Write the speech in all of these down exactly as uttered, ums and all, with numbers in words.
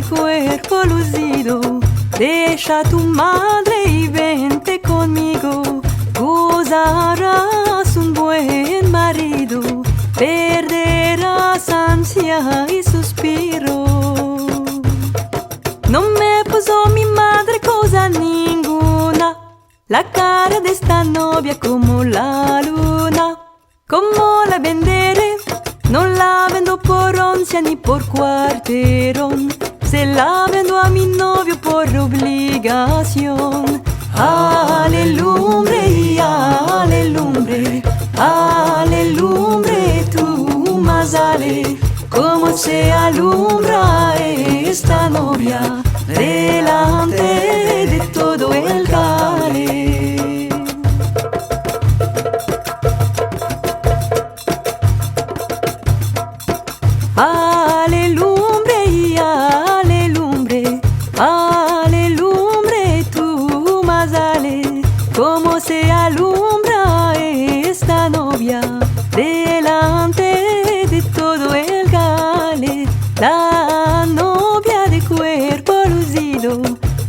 kuerpo luzido, desha tu madre i vente konmigo. Gozaras un buen marido, perderas ansia i suspiro. No me puzo mi madre koza ninguna, la kara de esta novia komo la luna. Komo la vendere? No la vendo por onsia ni por kuarteron. Se la vendo a mi novio por obligasion. Ale lumbre i ale lumbre, ale lumbre tu mazale, komo se alumbra esta novia delante de todo el kale. Ale lumbre i ale lumbre, ale lumbre tu mazale, komo se alumbra esta novia delante de todo el kale. La novia de kuerpo luzido,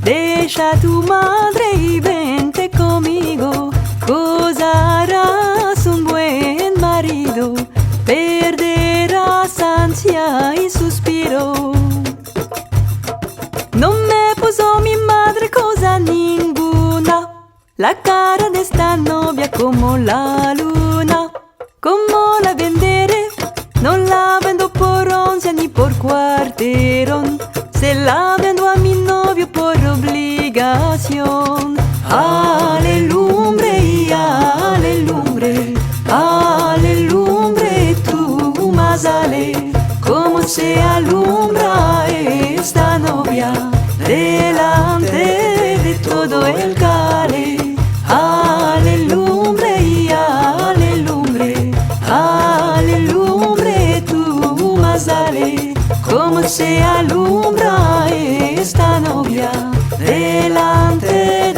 desha tu madre i vente konmigo. Gozaras un buen marido, perderas ansia i suspiro. No me puzo mi madre koza ninguna, la kara de esta novia komo la luna. Komo la vendere? No la vendo por onsia ni por kuarteron. Se la vendo a mi novio por obligasion. Ale lumbre i ale lumbre, ale lumbre tu mazale, komo se alumbra esta novia delante de todo el kale. Ale lumbre i ale lumbre, ale lumbre tu mazale, komo se alumbra esta novia delante